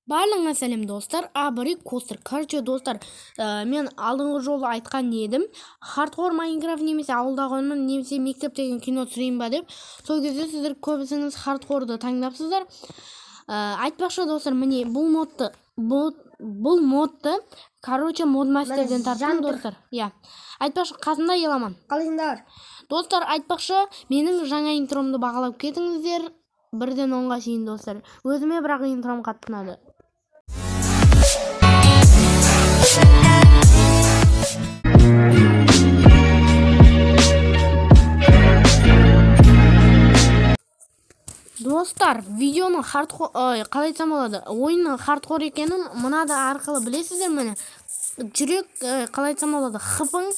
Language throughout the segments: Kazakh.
Барлығыңа сәлем, достар! Абрикостер. Короче, достар, мен алдыңғы жолы айтқан едім, хардкор Майнкрафт немесе ауылдағы өмір немесе мектеп деген кино түсірейін ба деп. Сол кезде сіздер көбісіңіз хардкорды таңдапсыздар. Айтпақшы, достар, міне, бұл модты, короче, модмастерден тарттым, достар. Иә, айтпақшы, қасымда Еламан. Қалайсыңдар? Достар, айтпақшы, менің жаңа интромды бағалап кетіңіздер 1-ден 10-ға шейін. Достар, өзіме бірақ интром қатты ұнады. Достар, видеоның хардкор, қалай айтсам болады, ойынның хардкор екенін мынада арқылы білесіздер. Міне, жүрек, қалай айтсам болады, хпың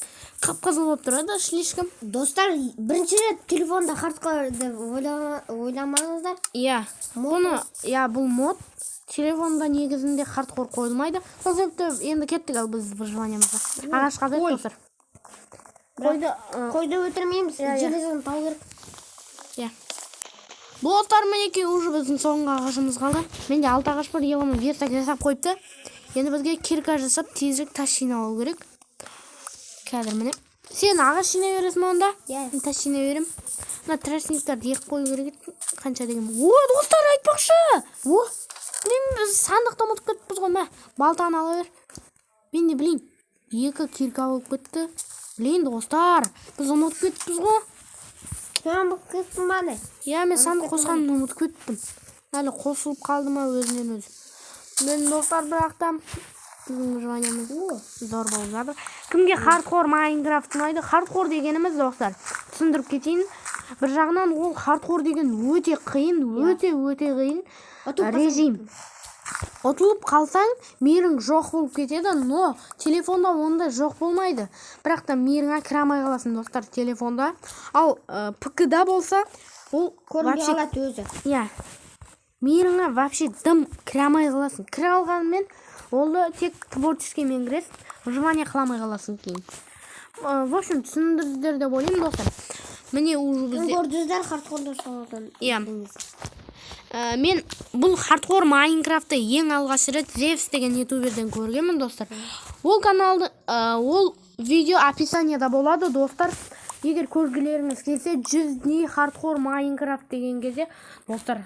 қып қызыл болып тұрады слишком. Достар, бірінші рет телефонда хардкор деп ойламаңыздар. Иә, бұны, иә, бұл мод телефонда негізінде хардкор қойылмайды. Сол себепті енді кеттік. Ал біз выживаниямызға ағаш қазайық, достар. Қойды Қойды өлтірмейміз. Иә. Железоны табу керек. Иә, достар, мінекей, уже біздің соңғы ағашымыз қалды. Менде алты ағаш бар. Еламан верстак жасап қойыпты. Енді бізге кирка жасап, тезірек тас жинап алу керек қазір. Міне, сен ағаш жинай бересің ба онда? Иә. Мен тас жинай беремін. Мына тростниктарды егіп қою керек еді қанша деген. О, достар, айтпақшы, о, блин, біз сандықты ұмытып кетіппіз ғой. Мә, балтаны ала бер. Менде, блин, екі кирка болып кетті. Блин, достар, біз ұмытып кетіппіз ғой. Сен ұмытып кеттің ба, не? Иә, мен сандық қосқанын ұмытып кеттім. Әлі қосылып қалды ма өзінен өзі мен, достар? Бірақ та біздің выживаниямыз зор болып жатыр. Кімге хардкор Майнкрафт ұнайды? Хардкор дегеніміз, достар, түсіндіріп кетейін, бір жағынан ол хардкор деген өте қиын, өте өте қиын Ұтылып режим. Ұтылып қалсаң, мирің жоқ болып кетеді. Но телефонда ондай жоқ болмайды, бірақ та миріңа кіре алмай қаласың, достар, телефонда. Ал ПК-да болса, ол Көрінбей вообще қалады өзі. Иә, миріңа вообще дым кіре алмай қаласың. Кіре алғанымен, ол да тек творческиймен кіресің, выживание қыла алмай қаласың кейін. В общем, түсіндіңіздер деп ойлаймын, достар. Міне, уже Кім бізде көрдіңіздер хардкорды содан? Иә. Мен бұл хардкор Майнкрафтты ең алғаш рет Зевс деген ютуберден көргенмін, достар. Ол каналды, ол видео описанияда болады, достар. Егер көргілеріңіз келсе, 100 дней хардкор Майнкрафт деген кезде, достар,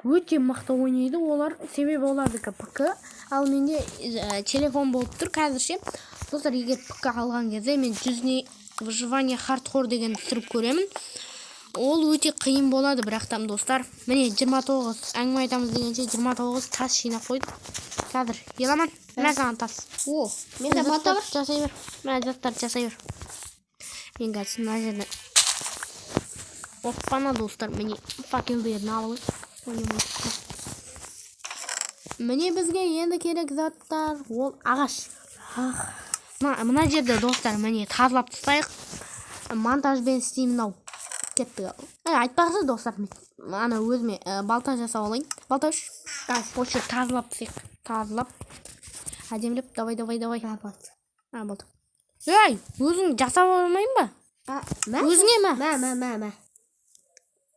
өте мықты ойнайды олар, себебі олардікі ПК, ал менде телефон болып тұр қазірше. Достар, егер ПК алған кезде, мен 100 дней выживание хардкор деген түсіріп көремін. Ол өте қиын болады, бірақ там, достар, міне, 29, әңгіме айтамыз дегенше, 29 тас жинап қойдық. Қазір, Еламан, мә саған тас. О, менде балта бар. Жасай бер, мә, заттарды жасай бер. Мен қазір мына жерде, оппана, достар, міне, факелдерін алып алайық. Міне, бізге енді керек заттар ол ағаш. Мына жерде, достар, міне, тазалап тастайық. Монтажбен істеймін. Мынау кеттік. Айтпақшы, достар, мен ана өзіме балта жасап алайын. Балта үш. Осы жерді тазалап тастайық, тазалап, әдемілеп. Давай, давай, давай. Балта. А, болды. Ей, өзің жасап алмайын ба? А, мә. Өзіңе мә. Мә, мә, мә, мә.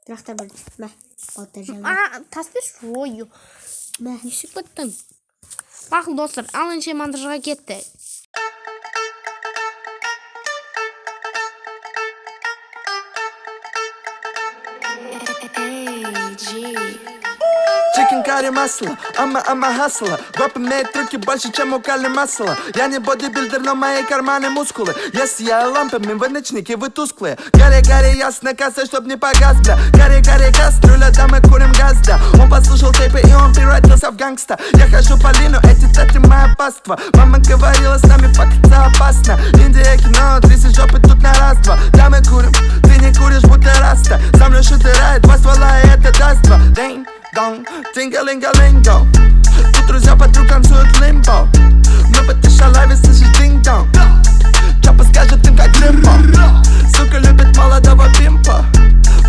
Бірақ та бір мә, балта жаңа. А, тас берші. Ой. Мә. Не істеп кеттің? Мақұл, достар, ал ендеше монтажға кетті. A G. Chicken карри масло, I'm a hustler. Вап имеет трюки больше, чем у Кали Масла. Я не бодибилдер, но мои карманы мускулы. Я сияю лампами, вы ночники, вы тусклые. Гори, гори, ясно, касса, чтоб не погас, бля. Гори, гори, кастрюля, да мы курим газ, да. Он послушал тейпы, и он превратился в гангста. Я хожу по лину, эти теты моя паства. Мама говорила, с нами факаться опасно. Индия, кино, тряси жопы тут на раз-два. Да мы курим, ты не куришь, будто раста. Со мной шутера, два ствола, и это даст два. Динг, донг, тинга-линга-линго. Тут друзья подруг танцуют лимбо. Мы в этой шалаве, слышишь, динг-донг. Чапа скажет им, как лимбо. Сука любит молодого пимпа.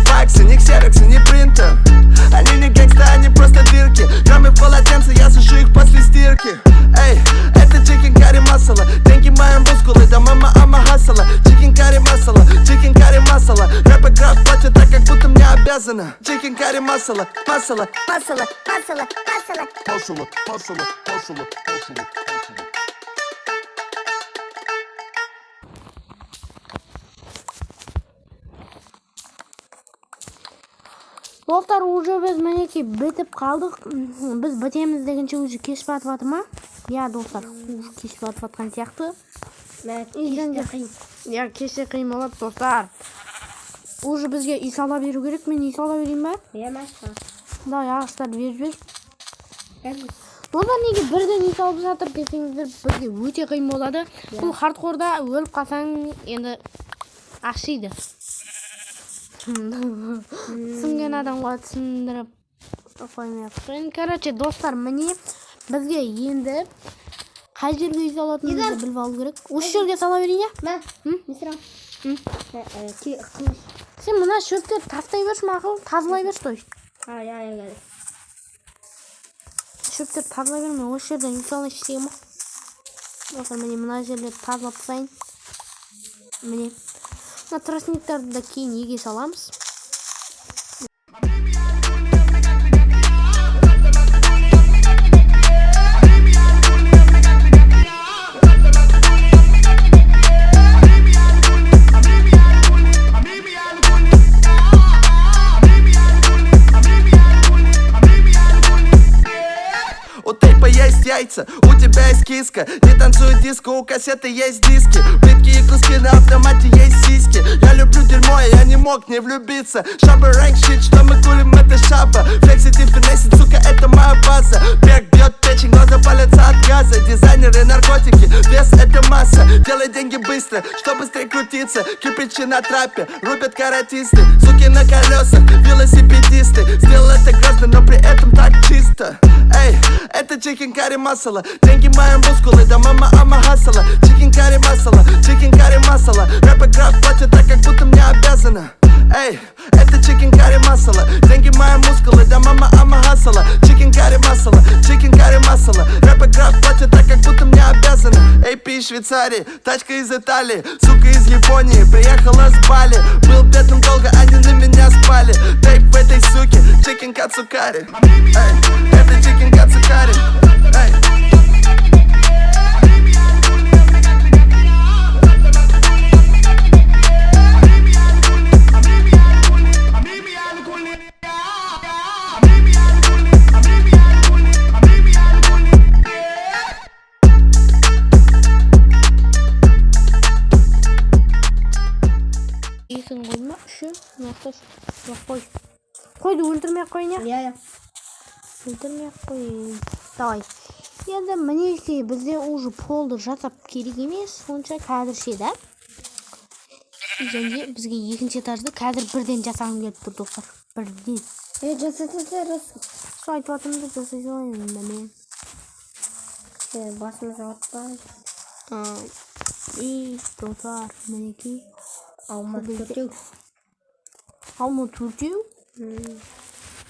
Факсы, не ксероксы, не принтер. Они не гэнгста, они просто дырки. Граммы в полотенце, я сушу их после стирки. Эй, это chicken карри масала. Деньги мои мускулы, да мама I'm a hustler. Chicken карри масала, chicken карри масала. Рэп игра платит так, как будто мне обязана. Chicken карри масала, масала. Масала, масала, масала. hustler, hustler, hustler, hustler, hustler. Достар, уже біз, мінекей, бітіп қалдық. Біз бітеміз дегенше уже кеш батып жатыр ма? Иә, достар, уже кеш батып жатқан сияқты. Қиын. Иә, кеште қиын болады, достар. Уже бізге үй сала беру керек. Мен үй сала берейін ба? Иә, машқа. Давай, ағаштарды беріп жібер. Достар, неге бірден үй салып жатыр десеңіздер, бізге өте қиын болады. Бұл хардкорда өліп қалсаң, енді ашиды. Түсінген адамға түсіндіріп қоймай ақ қояйын. Короче, достар, міне, бізге енді қай жерге үй салатынымызды біліп алу керек. Осы жерге сала берейін, иә? Мә, М? не сұрау? М? Қылыш. Сен мына шөптерді тастай берші, мақұл, тазалай берші, то есть. А, иә, иә, иә. Шөптерді тазалай бер, мен осы жерден үй салайыншы деген ғой. Достар, міне, мына жерлерді тазалап тастайын. Міне, мына тростниктарды да кейін еге саламыз. У тейпа есть яйца, у тебя есть киска. Не танцую диско, у кассеты есть диски. Плитки и куски на автомате есть сиськи. Я люблю дерьмо, и я не мог не влюбиться. Шаба rank shit, что мы курим, это шаба. Флексит и финессит, сука, это моя база. Бег бьет печень, глаза палятся от газа. Дизайнеры, наркотики, вес это масса. Делай деньги быстро, чтобы быстрее крутиться. Кирпичи на трапе, рубят каратисты. Суки на колесах, велосипедисты. Сделал это грязно, но при этом так чисто. Эй, это chicken curry masala. Деньги мои мускулы, да мама ама хасала. Chicken curry masala, chicken curry masala. Рэп игра платит так, как будто мне обязана. Эй, это chicken curry masala. Деньги мои мускулы, да мама ама хасала. Chicken curry masala, chicken curry masala. Рэп игра платит так, как будто мне обязана. AP из Швейцарии, тачка из Италии. Сука из Японии, приехала с Бали. Был бедным долго, они на меня спали. Тейп в этой суке, chicken katsu curry. Эй, это chicken katsu curry. Эй. Екісін қойды ма? Үші. Мына жақта қой. Қойды өлтірмей ақ қояйын, иә? Иә, иә. Өлтірмей ақ қояйын. Давай. Енді, мінекей, бізде уже полды жасап керек емес онша қазірше, да. Және бізге екінші этажды қазір бірден жасағым келіп тұр, достар. Бірден. Е, жасасың рас. Сол айтып жатырмын да, жасай салайын да мен. Е, басымыз ауыртпа. И, достар, мінекей. Алма Бұл бізде- төртеу. Алма төртеу.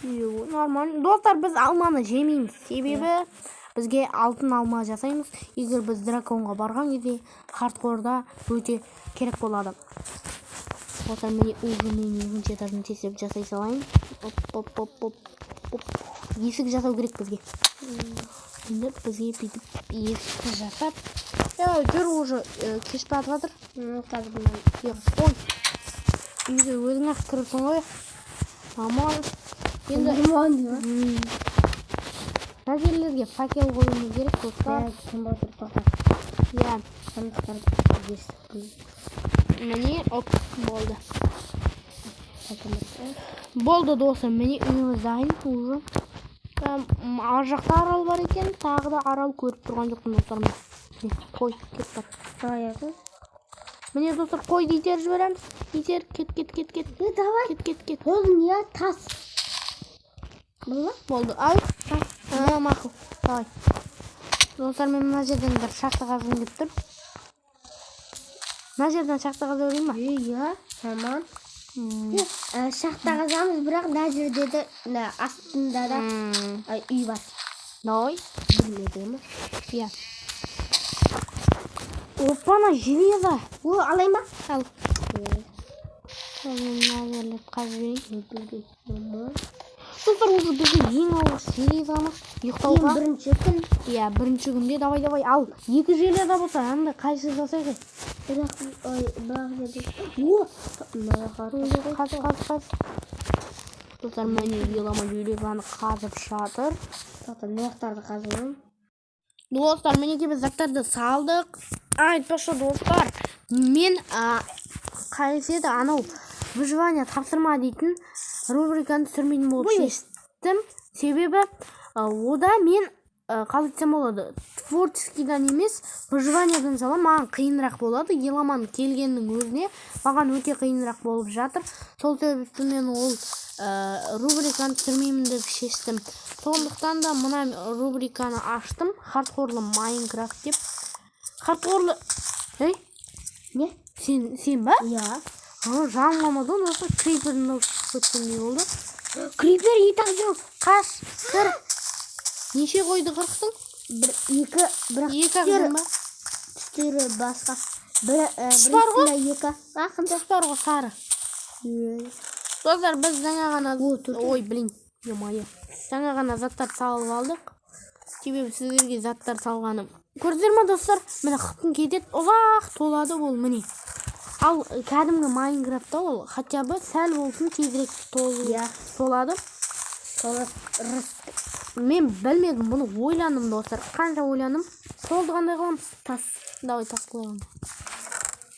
Йо, нормально. Достар, біз алманы жемейміз. Себебі бізге алтын алма жасаймыз. Егер біз драконға барған кезде хардкорда өте керек болады. Достар, міне, уже мен екінші этажын тезеп жасай салайын. Оп, оп, оп, оп, оп. Есік жасау керек бізге. Енді бізге бүйтіп есікті жасап. Я, жүр, уже кеш батып жатыр. Қазір мына Е, ой. Үйге өзің ақ кіріпсің ғой. Аман. Енді Нормально ма? Мына жерлерге факел қоюымыз керек, достар. Иә, кім отыр, тоқта. Иә, Сандықтарды есік. міне, оп, болды. Болды, достар, міне, үйіміз дайын уже. Ар жақта арал бар екен, тағы да арал көріп тұрған жоқпын, достар. Міне, қой, кет бар. Давай, әке. Міне, достар, қойды итеріп жібереміз. Итер, кет, кет, кет, кет. Е, давай. Кет, кет, кет. Ол не тас? Бұл ма? Болды. Ай. А, мақұл. Давай. Достар, мен мына жерден бір шахта қазғым келіп тұр. Мына жерден шахта қаза берейін ба? Е, иә, тамам. Е, шахта қазамыз, бірақ мына жерде де, мына астында да үй бар. Давай. Білмедім. Иә. Опана, железо. О, алайын ба? Ал. Мына жерлерді қазып жіберейін. Достар, уже бізде ең алғаш железомыз Ең ұйықтауға. бірінші күн. Иә, бірінші күнде. Давай, давай, ал екі железо болса, анда қайсы жасайық? Бірақ, ой, бірақ жерде. О, мына жаққа. Қаз, қаз, қаз. Достар, міне, Еламан железоны қазып жатыр. Тоқта, мына жақтарды қазып аламын. Достар, мінекей, біз заттарды салдық. Айтпақшы, достар, мен қайсы еді, анау выживание тапсырма дейтін рубриканы түсірмейтін болып шештім. Себебі ода мен, қалай айтсам болады, творческийдан емес, выживаниядан салам, маған қиынырақ болады. Еламан келгеннің өзіне маған өте қиынырақ болып жатыр. Сол себепті мен ол рубриканы түсірмеймін деп шештім. Сондықтан да мына рубриканы аштым, хардкорлы Майнкрафт деп. Хардкорлы, ей. Не? Сен ба? Иә. Жанламады ғой, достар. Крипердің дауысы шығып кеткендей болды. Крипер и так жоқ. Қаш, кір. Неше қойды қырықтың? Бір, екі, бірақ Екі ақ түстері, ба? түстері басқа. Бір, Түс бар ғой? бірісінде екі. А, қандай? Түс бар ғой, сары. Е, Достар, біз жаңа ғана О, төрт. Ой, блин, ё-моё, жаңа ғана заттар салып алдық. Себебі сіздерге заттар салғаным, көрдіңдер ма, достар? Міне, хпың кетеді, ұзақ толады ол, міне. Ал кәдімгі Майнкрафтта ол хотя бы сәл болсын тезірек Иә. толады. Толы рыс. Мен білмедім бұны, ойландым, достар, қанша ойландым. Толды қандай қыламыз? Тас. Давай, тас қылайық.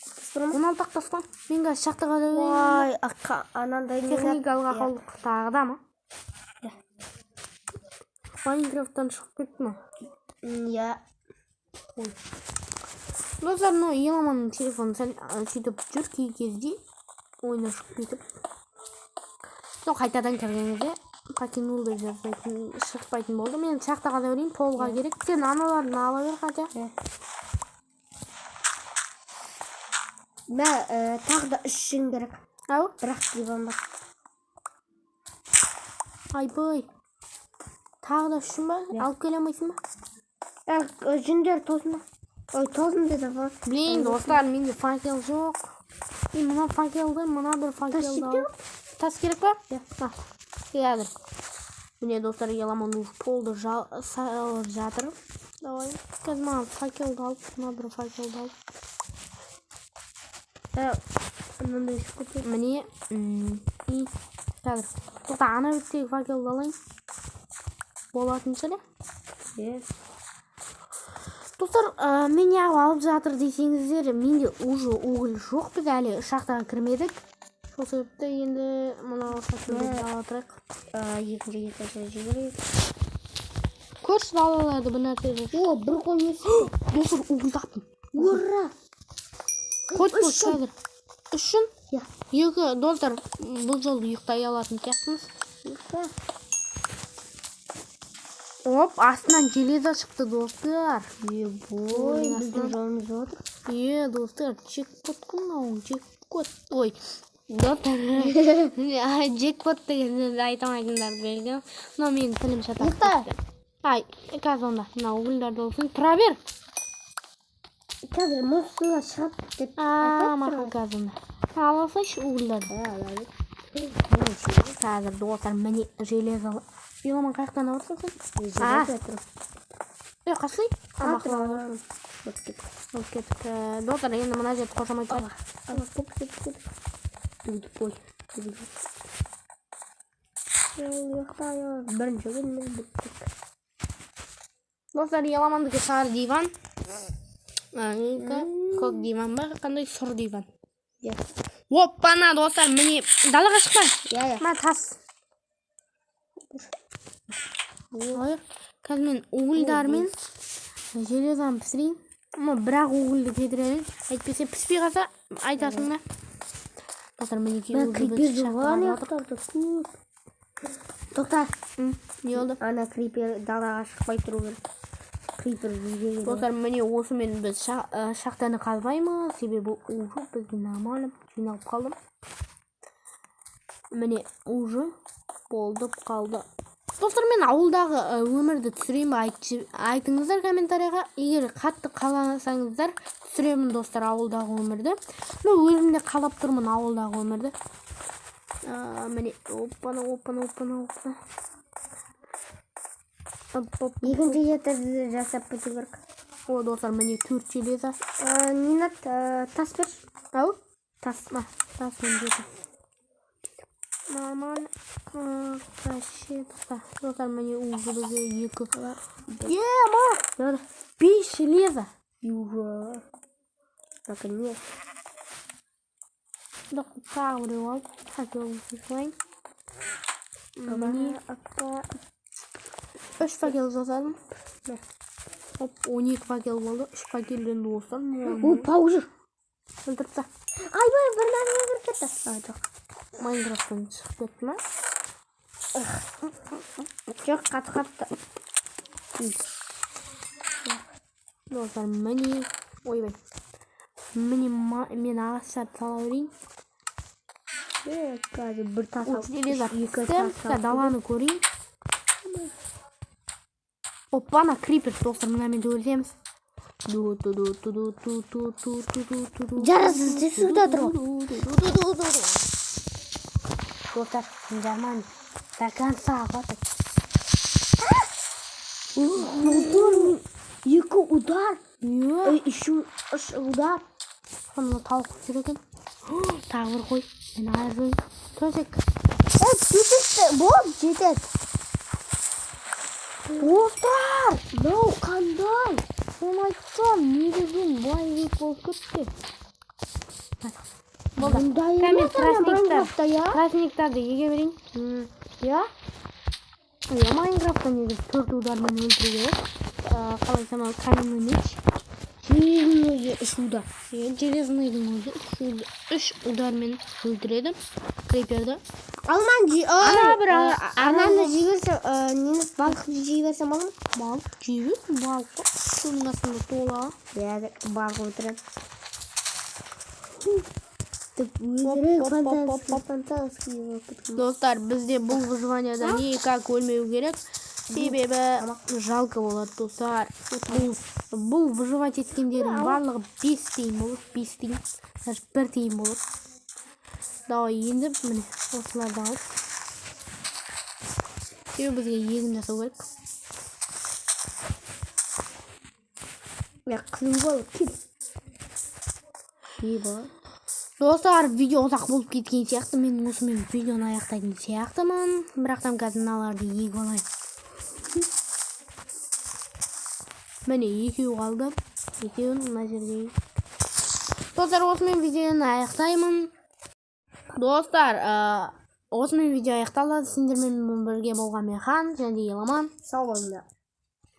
Тас бар ма? 16 ақ тас қой. Мен қазір шахтаға да Ой, ақа, анандай не техникалық Иә. ақаулық тағы да ма? Иә. Майнкрафттан шығып кетті ма? Иә. Достар, мынау Еламанның телефоны сәл сөйтіп жүр кей кезде, ойына шығып кетіп. Сол қайтадан кірген кезде покинул деп жазбайтын, шықпайтын болды. Мен шахтаға да берейін, полға керек. Сен аналарын ала бер хотя. Мә, тағы да үш жүн керек. Ау. Бірақ диван бар. Айбай, тағы да үшін ба? Алып келе алмайсың ба? Жүндер тосын ба? Ой, тосын деді ғой. Блин, достар, менде факел жоқ. И мына факелді, мына бір факелді жетпей ал. Тас керек па? Иә. Қазір, міне, достар, Еламан уже полды салып жатыр. Давай, қазір маған факелді алып, мына бір факелді алып. Мынандай шығып кетті. Міне, и қазір, тоқта, ана беттегі факелді алайын, болатын шығар, иә. Иә. Достар, мен неғып алып жатыр десеңіздер, менде уже уголь жоқ, біз әлі шахтаға кірмедік. Сол себепті енді мына факелді ала тұрайық. Екінші этажға жүгірейік. Көрші далаларды бір нәрсе жоқ. О, бір қой өсті. Достар, уголь таптым. Ура! Хоть Үш қой жүн. қазір. Үш жүн? Иә. Екі, достар, бұл жолы ұйықтай алатын сияқтымыз. Ұйықта. Оп, астынан железо шықты, достар. Ой, біздің жолымыз отыр. Е, достар, джекпот қой мынау, джекпот. Ой, достар, джекпот деген сөзді айта алмайтындарды белгілі. Мынау менің тілім шатақ. Ұйықта. Ай, қазір онда мына угольдарды болсын, тұра бер. Қазір монстрлар шығады деп А, айтып мақұл, қазір онда. Ала салайыншы угольдарды. алады. Қазір, достар, міне, железо. Еламан, қай жақтан алып тұрсың сен? А, е, қаштай? А, мақұл, ала бер. Алып кеттік. Достар, енді мына жерді қоршамай тұрайық. Ой. Бірінші күніміз біттік. Достар, Еламандікі сары диван. Менікі көк диван ба? Қандай, сұр диван. Иә. Оппана, достар, міне, далаға шықпа. Иә, иә. Мына тас. Ой, қазір мен угольдармен железоны пісірейін. Ма, бірақ угольді кетіремін. Әйтпесе піспей қалса, айтасың да. Достар, мінекей, Мына угольді крипер біз жоқ шахтаға ана жатырық. жақтарда көп. Тоқта. Не болды? Ана крипер далаға шықпай тұру керек. Крипер бізге келеді. Достар, міне, осымен біз шахтаны қазбаймыз, себебі уже бізге нормально жиналып қалды. Міне, уже болып қалды. Достар, мен ауылдағы өмірді түсірейін ба, айтыңыздар комментарийға. Егер қатты қаласаңыздар, түсіремін, достар, ауылдағы өмірді. Ну, өзім де қалап тұрмын ауылдағы өмірді. Міне, оппана, оппана, оппана, оппана. Оп, оп. Екінші этажды жасап біту керек. О, достар, міне, төрт железо. Нинат, тас берші. Ау? Тас. На, тас мен жеті. Нормально. Вообще, достар. Достар, міне, уже бізде екі. Ема! Бес железо. Юга. Наконец. Да, тағы біреу алып, факел салайын. Міне, Апа. Үш факел жасадым. Оп, 12 факел болды. Үш факелден, достар. О, паук жүр. Өлтіріп таста. Айбай, бір нәрсе кіріп кетті. А, жоқ. Майнкрафттан шығып кетті ма? Жоқ, қатып қапты. Достар, міне. Ойбай. Міне, мен ағаштарды сала берейін. Қазір бір тас алып, Железо екі түсті. тас алып. Даланы көрейін. Оппана, крипер, достар, мынамен төбелесеміз. Ду ду ду ду ду ду ду ду ду ду ду ду. Жарасыз деп суда тұр ғой. Достар, нормально. До конца хватит. Удар, екі удар. Не? Ой, еще үш удар. Мына тауық жүр екен. Тағы бір қой. Мен айырып төсек. Е, төсекті болды, жетеді. Достар! Мынау қандай? Соны айтсам, негізінен былай көп болып кетті. Болды. Бұндай Кәмен емес ана тростниктар. Майнкрафтта, иә? Тростниктарды еге берейін. Иә? Иә, Майнкрафтта негізі төрт удармен өлтіру керек. Қалай айтсам, ол каменный меч. Железный үш удар. Иә, железныйдың өзі үш удармен өлтіреді криперді. Алман же, Ана бір ананы жей берсем, нені, балықты жей берсем болады ма? Балық жей бер, балық қой. Судың астында тола. Иә, балық өлтіреді. Деп өлтіреді, Оп, оп, оп, оп, фантастика, фантастика болып кеткен. Достар, бізде бұл выживанияда никак өлмеу керек. Себебі жалко болады, достар. Бұл выживать еткендердің барлығы 5 тиын болады, 5 тиын. Даже 1 тиын болады. Давай енді міне осыларды алып. Себебі бізге егін жасау керек. Иә, қылып алып кел. Еба. Достар, видео ұзақ болып кеткен сияқты. Мен осымен видеоны аяқтайтын сияқтымын. Бірақтан қазір мыналарды егіп алайын. Міне, екеу қалды. Екеуін мына жерге. Достар, осымен видеоны аяқтаймын. Достар, осымен видео аяқталады. Сендермен бірге болған мен, Хан және Еламан. Сау болыңдар.